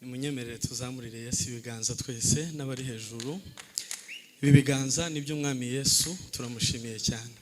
Nimunyemerere tuzamurire Yesu ibiganza twese n'abari hejuru. Ibi biganza ni iby'Umwami Yesu, turamushimiye cyane.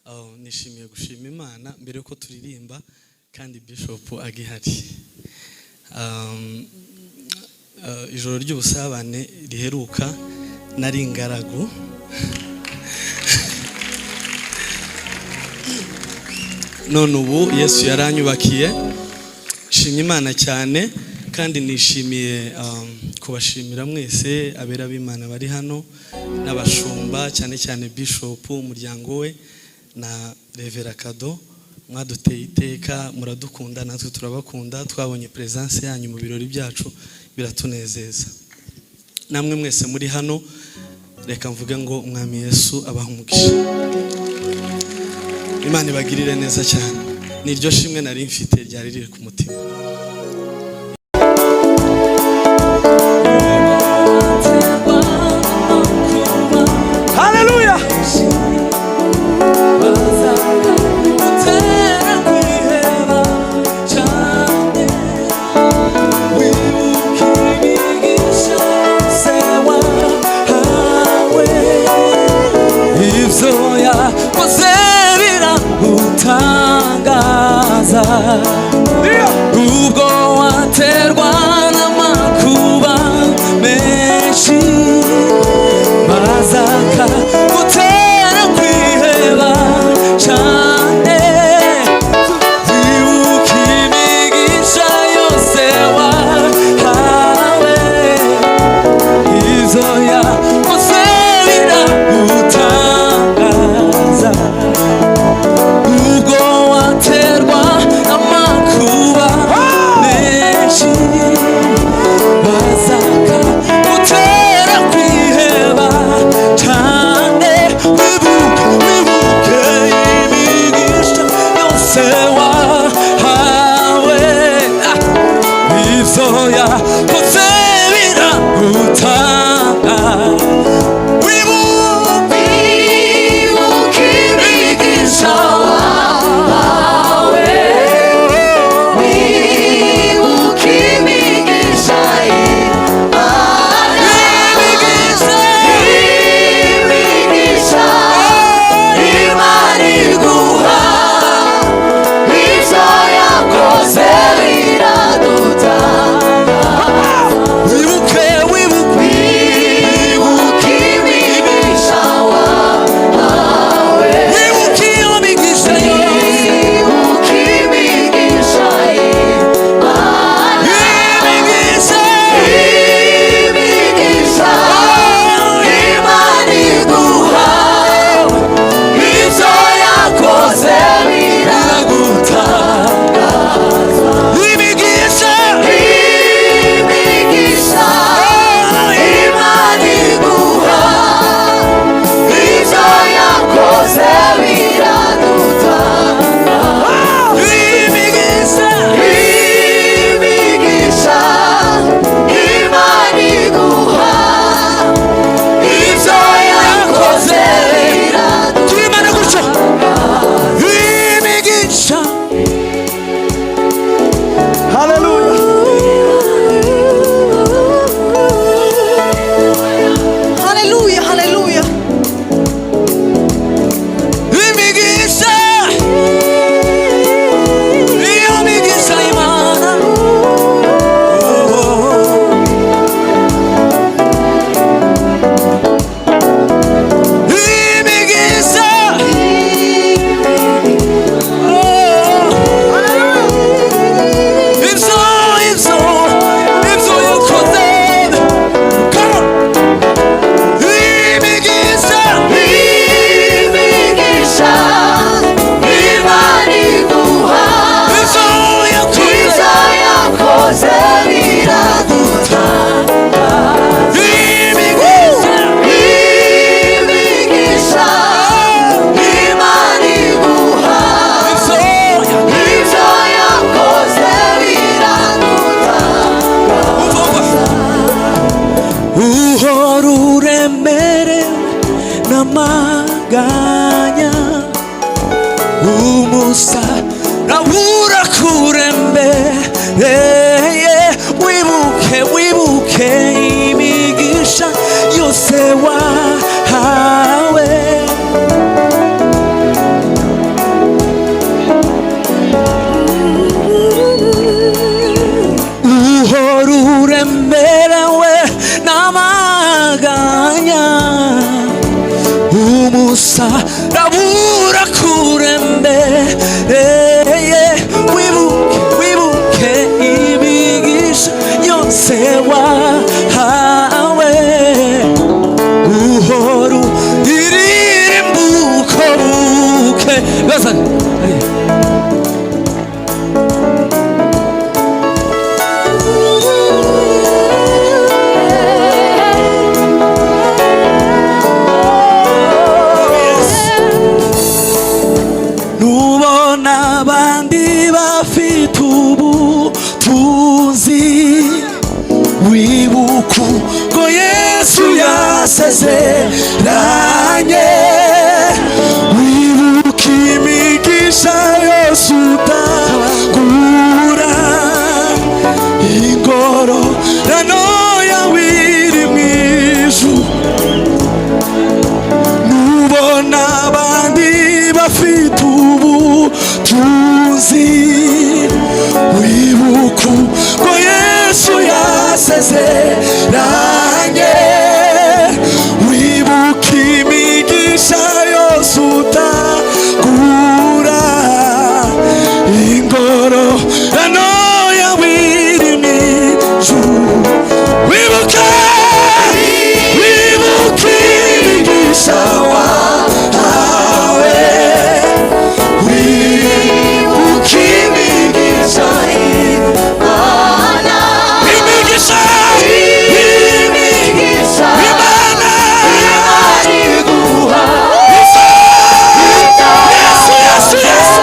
Oh, nishimiye gushima Imana mbere yuko turirimba kandi Bishop agihari. Ijoro ry'ubusabane riheruka nari ingaragu. None ubu Yesu yaranyubakiye, nshimye Imana cyane kandi nishimiye kubashimira mwese abera b'Imana bari hano n'abashumba, cyane cyane Bishop, umuryango we na Revera Kado. Mwaduteye iteka, muradukunda, natwe turabakunda. Twabonye presence yanyu mu birori byacu, biratunezeza. Namwe mwese muri hano, reka mvuge ngo Umwami Yesu abahe umugisha, Imana ibagirire neza cyane. Niryo shimwe nari mfite ryari riri ku mutima. Haleluya. Ibyo yakoze biragutangaza, ubwo waterwa n'amakuba menshi, bazaka gutera kwiheba cyane. Wibuke imigisha yose wahawe, ibyo yakoze biragutangaza, ubwo waterwa amakuba menshi, bazaka gutera kwiheba cyane. Wibuke, wibuke imigisha yose wahawe, ibyo yakoze biragutangaza. Wibuke, Wibuke imigisha wahawe, wibuke imigisha y'Imana, imigisha Imana iguha, ibyo yakoze biradutangaza. Wibuke, wibuke, Wibuke imigisha wahawe, wibuke iyo migisha yose, wibuke imigisha y'Imana, imigisha, imigisha Imana iguha, ibyo yakoze biragutangaza. Imigisha, Imigisha Imana iguha, ibyo yakoze biradutangaza. Imigisha, Imigisha Imana iguha, ibyo yakoze biradutangaza. Turimana gutyo imigisha. Haleluya. Haleluya, haleluya. Imigisha, iyo migisha Imana. Imigisha, ibyo, ibyo, ibyo yakoze. Come on. Imigisha, Imigisha Imana iguha, ibyo yakoze, ibyo yakoze biradutangaza. Imigisha, Imigisha Imana iguha, ibyo ibyo yakoze biradutangaza. Uhora uremerewe n'amaganya, umusaraba urakurembereye. Umusaraba urakuremereye. Wibuke, wibuke imigisha yose wahawe, uhora uririmba uko buke. Baza. Nubona abandi bafite ubutunzi, wibuka uko Yesu yasezeranye, wibuka imigisha yose utagura, ingororano yawe iri mu ijuru. Nubona abandi bafite ubutunzi, wibuka uko Yesu yasezeranye, wibuka imigisha yose utagura, ingororano yawe iri mu ijuru. Wibuke, wibuke imigisha wahawe, wibuke imigisha, imigisha, imigisha Imana iguha. Yesu, Yesu, Yesu,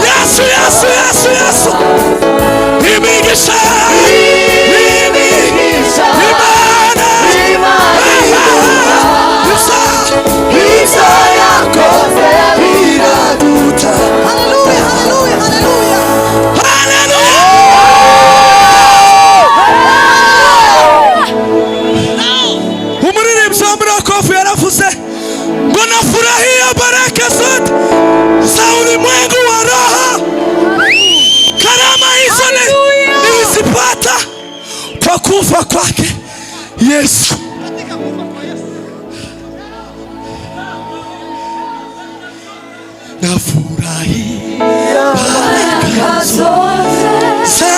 Yesu, Yesu, Yesu, Yesu, imigisha, imigisha Imana ibyo yakoze biraduta. Haleluya, haleluya, haleluya. Umuririmbyi wa Murakofu yaravuze ngo nafurahia baraka zote za ulimwengu wa roho, karama hizo nilizipata kwa kufa kwake Yesu. Nafurahia baraka zote za